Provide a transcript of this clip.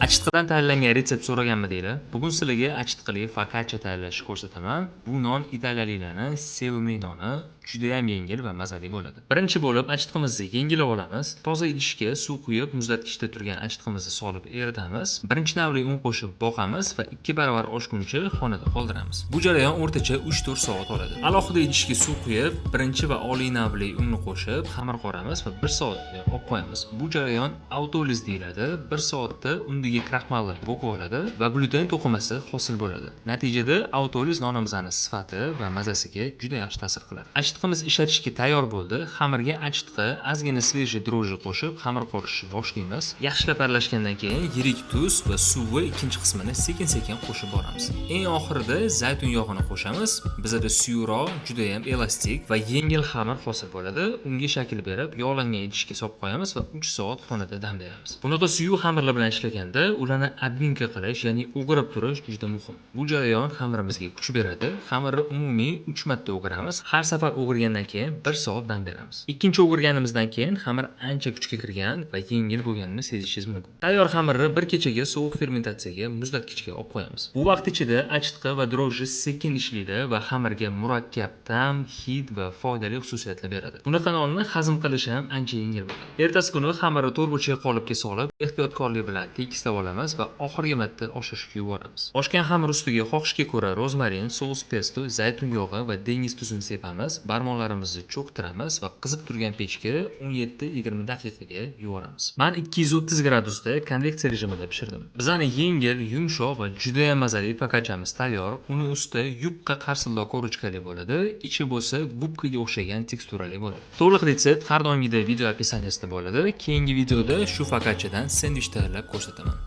Achitqidan tayyorlangan retsept so'raganmidinglar? Bugun sizlarga achitqili focaccia tayyorlashni ko'rsataman. Bu non italiyaliklarni sevimli noni, judayam yengil va mazali bo'ladi. Birinchi bo'lib achitqimizni yengillab olamiz. Toza idishga suv quyib, muzlatgichda turgan achitqimizni solib eritamiz. Birinchi navli un qo'shib boqamiz va 2 baravar oshguncha xonada qoldiramiz. Bu jarayon o'rtacha 3-4 soat oladi. Alohida idishga suv quyib, birinchi va oliy navli unni qo'shib, xamir qoramiz va 1 soatga olib qo'yamiz. Bu jarayon autoliz deyiladi. 1 soatda undagi kraxmallar bo'kib oladi va gluten to'qimasi hosil bo'ladi. Natijada autoliz nonimizni sifati va mazasiga juda yaxshi ta'sir qiladi. Achitqimiz ishlatishga tayyor bo'ldi. Xamirga achitqi, ozgina свежий дрожжи qo'shib, xamir qorishni boshlaymiz. Yaxshilab aralashgandan keyin yirik tuz va suvi ikkinchi qismini sekin-sekin qo'shib boramiz. Eng oxirida zaytun yog'ini qo'shamiz. Bizada suyuqroq, juda ham elastik va yengil xamir hosil bo'ladi. Unga shakl berib, yog'langan idishga solib qo'yamiz va 3 soat xonada dam beramiz. Bunaqa suyuq xamirlar bilan ishlaganda ularni обминка qilish, ya'ni o'girib turish juda muhim. Bu jarayon xamirimizga kuch beradi. Xamirni umumiy 3 marta o'giramiz. Har safar o'girgandan keyin 1 soat dam beramiz. Ikkinchi o'girganimizdan keyin xamir ancha kuchga kirgan va yengil bo'lganini sezishingiz mumkin. Tayyor xamirni bir kechaga sovuq fermentatsiyaga muzlatgichga olib qo'yamiz. Bu vaqt ichida achitqi va дрожжи sekin ishlaydi va xamirga murakkab ta'm, hid va foydali xususiyatlar beradi. Bunaqa nonni hazm qilishi ham ancha yengil bo'ladi. Ertasi kuni xamirni to'rtburchak qolipga solib, ehtiyotkorlik bilan tekislab olamiz va oxirgi marta oshirishga yuboramiz. Oshgan xamir ustiga xohishga ko'ra rozmarin, sous pesto, zaytun yog'i va dengiz tuzini sepamiz, barmoqlarimizni cho'ktiramiz va qizib turgan pechga 17-20 daqiqaga yuboramiz. Men 230 gradusda konveksiya rejimida pishirdim. Bizani yengil, yumshoq va juda ham mazali fokachamiz tayyor. Uni usti yupqa qarsildoq корочка li bo'ladi, ichi bo'lsa gubkaga o'xshagan teksturali bo'ladi. To'liq retsept har doimgidek video описание sida bo'ladi. Keyingi videoda shu fokachchadan sendvich tayyorlab ko'rsataman.